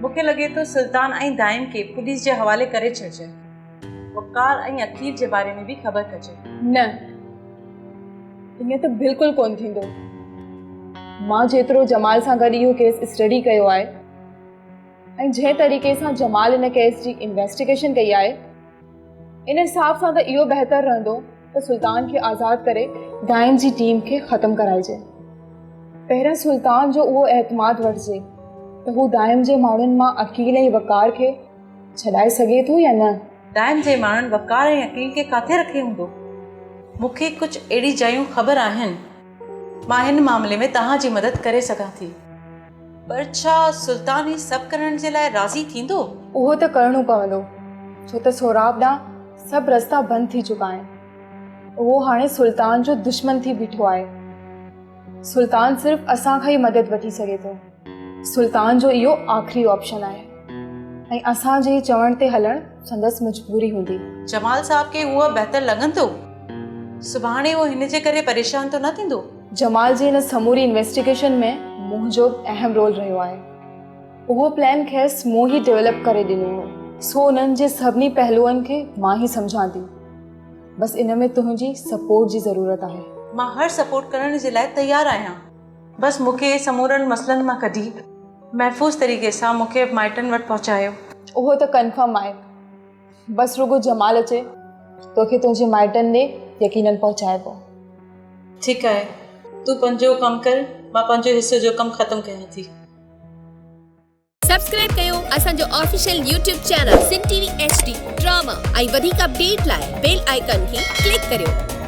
مون کي لڳي ٿو سلطان ۽ دائم کي پوليس جي حوالي ڪري ڇڏجي. وقار ۽ عقيل جي باري ۾ به خبر ڪجي. نه، ائين ته بلڪل ڪونه ٿيندو. مان جيترو جمال سان گڏ اهو ڪيس اسٽڊي ڪيو آهي ۽ جنهن طريقي سان جمال ان ڪيس جي انويسٽيگيشن ڪئي آهي، ان حساب سان ته اهو بهتر رهندو ته سلطان کي آزاد ڪري دائم جي ٽيم کي ختم ڪرائجي. پهريان سلطان جو اهو اعتماد وٺجي ته هو دائم جي ماڻهن مان عقيل ۽ وقار کي ڇڏائي سگهي ٿو يا نه؟ دائم جي ماڻهن وقار ۽ عقيل کي ڪاٿي رکيو هوندو؟ مون کي ڪجهه اهڙي جايون خبر آهن. مان هن معاملي ۾ توهان جي مدد ڪري سگهان ٿي. پر ڇا سلطان هي سڀ ڪرڻ جي لاء راضي ٿيندو؟ اهو ته ڪرڻو پوندو، ڇو ته سهراب ڏانهن سڀ رستا بند ٿي چڪا آهن. اهو هاڻي سلطان جو دشمن ٿي بيٺو آهي. سلطان صرف اسان کان ئي مدد وٺي سگهي ٿو. سلطان جو اهو آخري آپشن آهي ۽ اسان جي چوڻ تي هلڻ سندس مجبوري هوندي. جمال صاحب کي اهو بهتر لڳندو؟ سڀاڻي اهو هن جي ڪري پريشان ته نه ٿيندو؟ جمال جي ان سموري انويسٽيگيشن ۾ منهنجو به اهم رول رهيو آهي. اهو پلان کيس مون ئي ڊولپ ڪري ڏنو هو. سو انهن جي سڀني پهلوئن کي مان ئي سمجهان ٿي. بس ان ۾ تنهنجي سپورٽ جي ضرورت آهي. مان هر سپورٽ ڪرڻ جي لاء تيار آهيان. بس مون کي سمورن مسئلن مان ڪڍي محفوظ طريقي سان مون کي مائٽن وٽ پهچايو. اهو ته ڪنفرم آهي. بس رڳو جمال اچي توکي تنهنجي مائٽن ڏي يقينن پهچائبو. ٺيڪ آهي تون پنهنجو ڪم ڪر مان پنهنجو حصي جو ڪم ختم ڪيان ٿي. سبسڪرائب ڪيو اسان جو official YouTube channel Sindh T V H D drama ۽ وڌيڪ اپڊيٽ لاء بيل آئيڪان کي ڪلڪ ڪريو.